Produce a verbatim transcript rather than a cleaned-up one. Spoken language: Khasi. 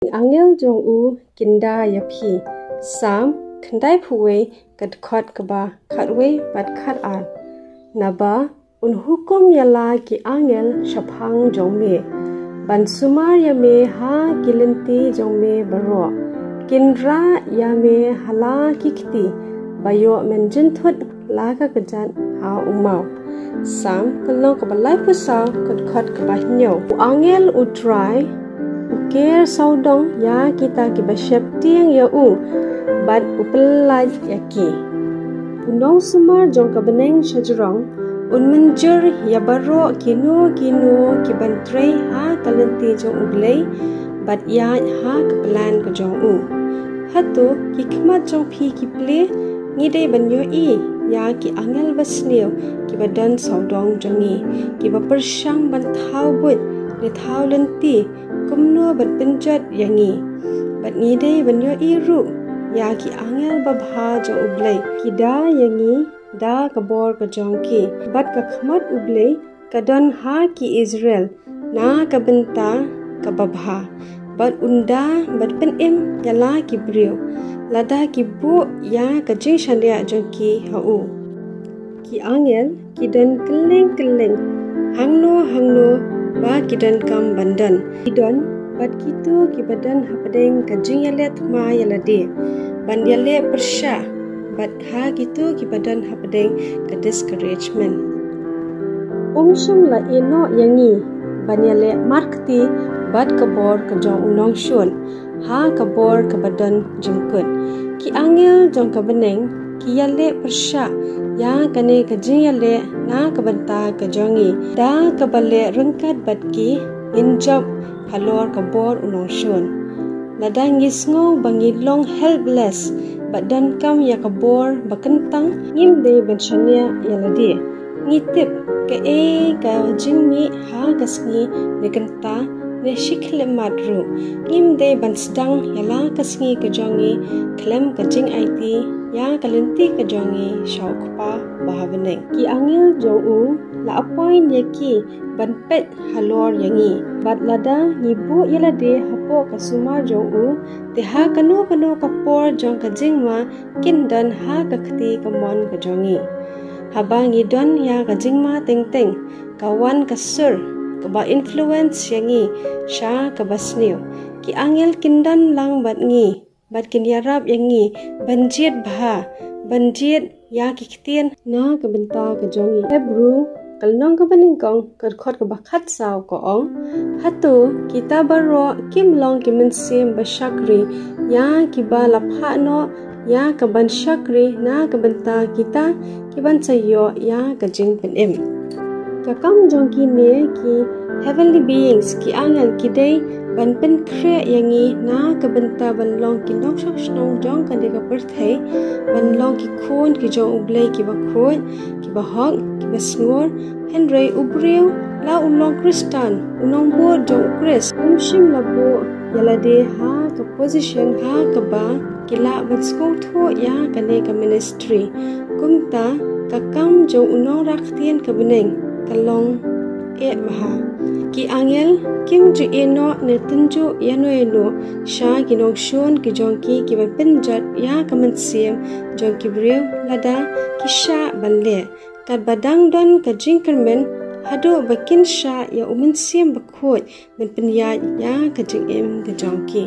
Angel jong u kin da ïa phi. Salm khyndai phew wei, ka dkhot kaba khatwei bad khatar. Naba un hukum ïa la ki angel shaphang jong me, ban sumar ïa me ha ki lynti jong me baroh. Kin rah ïa me ha la ki kti, ba ïoh men jynthut la ka kjat ha u maw. Salm ka lynnong kaba laiphew saw, ka dkhot kaba hynñiew. U angel U Trai u ker sawdong ïa kita kiba sheptieng ïa u, bad u pyllait ïa ki. U nongsumar jong ka bneng shajrong un mynjur ïa baroh kino kino kiban trei ha ka lynti jong U Blei, bad ïaid ha ka plan ka jong u. Hato ki khmat jong phi ki plie? Ngi dei ban ïohi ïa ki angel basniew kiba don sawdong jong ngi, kiba pyrshang ban thaw buit ne thaw lynti kumno ban pynjot ïa ngi. Bad ngi dei ban ïohi ruh ïa ki angel babha jong U Blei, ki da ïa ngi da ka bor ka jong ki. Bad ka khmat U Blei ka don ha ki Israel na ka bynta kaba bha, bad un da bad pynim ïa la ki briew lada ki buh ïa ka jingshaniah jong ki ha u. Ki angel ki don kylleng kylleng, hangno hangno ba ki donkam ban don. Ki don bad kito kiba don hapdeng ka jingïaleh thma ïa lade, ban ïaleh pyrshah, bad ha kito kiba don hapdeng ka discouragement. Um shym la ïehnoh ïa ngi ban ïaleh markti bad ka bor ka jong u nongshun ha ka bor kaba don jingkut. Ki angel jong ka bneng ki ïaleh pyrshah ïa kane ka jingïaleh na ka bynta ka jong ngi, da kaba leh ryngkat bad ki, ngin jop halor ka bor u nongshun. Lada ngi sngew ba ngi long helpless bad donkam ïa ka bor ba kyntang, ngim dei ban shaniah ïa lade. Ngi tip kaei ka jingmih ha ka sngi ne kynta ne shi khyllipmat ruh. Ngim dei ban sdang ïa la ka sngi ka jong ngi khlem ka jingaiti ïa ka lynti ka jong ngi sha u Kpa ba ha bneng. Ki angel jong u la appoint ïa ki ban peit halor ïa ngi. Bad lada ngi buh ïa lade hapoh ka sumar jong u, te ha kano kano ka por jong ka jingma kin don ha ka kti kamon ka jong ngi. Haba ngi don ïa ka jingma teng teng, ka wan ka sur kaba influence ïa ngi sha kaba sniew. Ki angel kin don lang bad ngi bad kin ïarap ïa ngi ban jied bha, ban jied ïa ki ktien na ka bynta ka jong ngi. Hebru ka lynnong kaba nyngkong, ka dkhot kaba khatsaw ka ong, hato kita baroh kim long ki mynsiem ba shakri ïa kiba la phah noh ïa ka ban shakri na ka bynta kita kiban sa ïoh ïa ka jingpynim? Ka kam jong kine ki heavenly beings, ki angel, ki dei ban pynkhreh ïa ngi na ka bynta ban long ki nongshong shnong jong kane ka pyrthei, ban long ki khun ki jong U Blei kiba khuid, kiba hok, kiba sngur. Hynrei u briew, la u long Khristan, u nongbud jong u Khrist, um shym la buh ïa lade ha ka position ha kaba ki lah ban sngewthuh ïa kane ka ministry. Kumta ka kam jong u nongrah ktien ka bneng ka long eh bha. Ki angel kim ju ïehnoh ne tynjuh ïano ïano sha ki nongshun ki jong ki kiba pynjot ïa ka mynsiem jong ki briew lada ki shah ban leh. Katba dang don ka jingkyrmen haduh ba kin shah ïa u Mynsiem Bakhuid ban pynïaid ïa ka jingim ka jong ki.